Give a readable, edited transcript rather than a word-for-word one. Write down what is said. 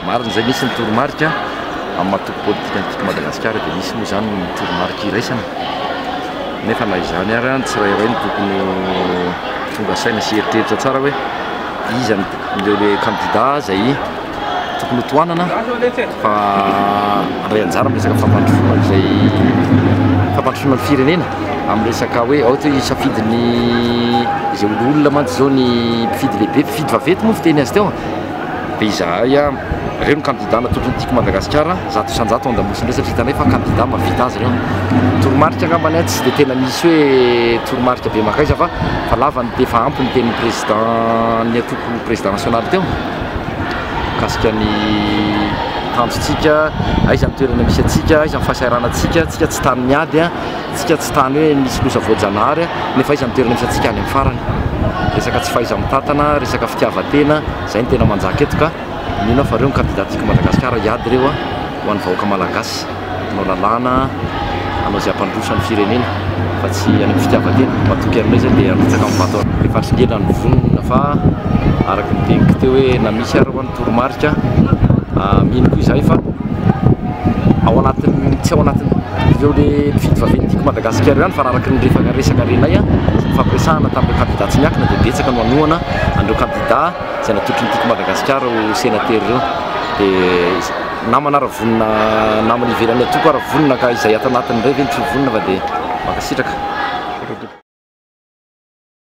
Marina izay, misy ny toromarika amin'ny maha antoko politika an'i Tiako Madagasikara dia misy moa izany ny toromarika iraisana nefa na izany ary ny tsirairay no tokony ho tonga saina sy hieritreritra tsara hoe iza no ireo le kandida izay tokony ho tohanana fa handray anjara amin'ny resaka fampandrosoana izay fampandrosoana ny firenena amin'ny resaka hoe ohatra hoe hisafidy ny izay olona mantsy izao ny mpifidy lehibe, mpifidy vaventy moa fiteny azy teo. Dia izahay, ireo no kandida natolotry ny Tiako Madagasikara, 100% ao an-damosina ireo satria hitanay fa kandida mahavita azy ireo. Toromarika angambany tsy dia tena misy hoe toromarika be mankaiza fa fa lava ny efa ampy ny tenin'ny président ny antoko président national teo mikasika ny tanjontsika, aiza ny toerana misy antsika, aiza ny fahasahiranantsika, tsika tsy tany miady. Tsika tsy tany hoe misy loza voajanahary nefa aiza ny toerana misy antsika any amin'ny farany. Resaka tsy fahaiza-mitantana, resaka fitiavan-tena, izay no tena manjaka eto ka mino aho fa ireo no candidat tiako Madagasikara hiady ireo ho an'ny vahoaka malagasy, hanao lalàna, hanao izay hampandroso ny firenena fa tsy any amin'ny fitiavan-tena. Matoky an'ireo izay dia handrotsaka ny vato. Efa hatringena ny vonona fa araka ny teniko teo hoe na misy ary ho'a ny toromarika, mino koa izahay fa ao anatin'ny, tsy ao anatin'ny. Ireo le mpifidy vaventy tiako Madagasikara ireo ihany fa raha araka ny resaka resaka renay sy ny fampiresahana tamin'ireo kandida tsy miankina dia betsaka no hanohana an'ireo kandida izay natolotry ny tiako Madagasikara ho senatera ireo dia namana ara vonona namana ivelan'ny antoko ara vonona ka izay ato anatiny indray ve no tsy ho vonona fa dia mankasitraka.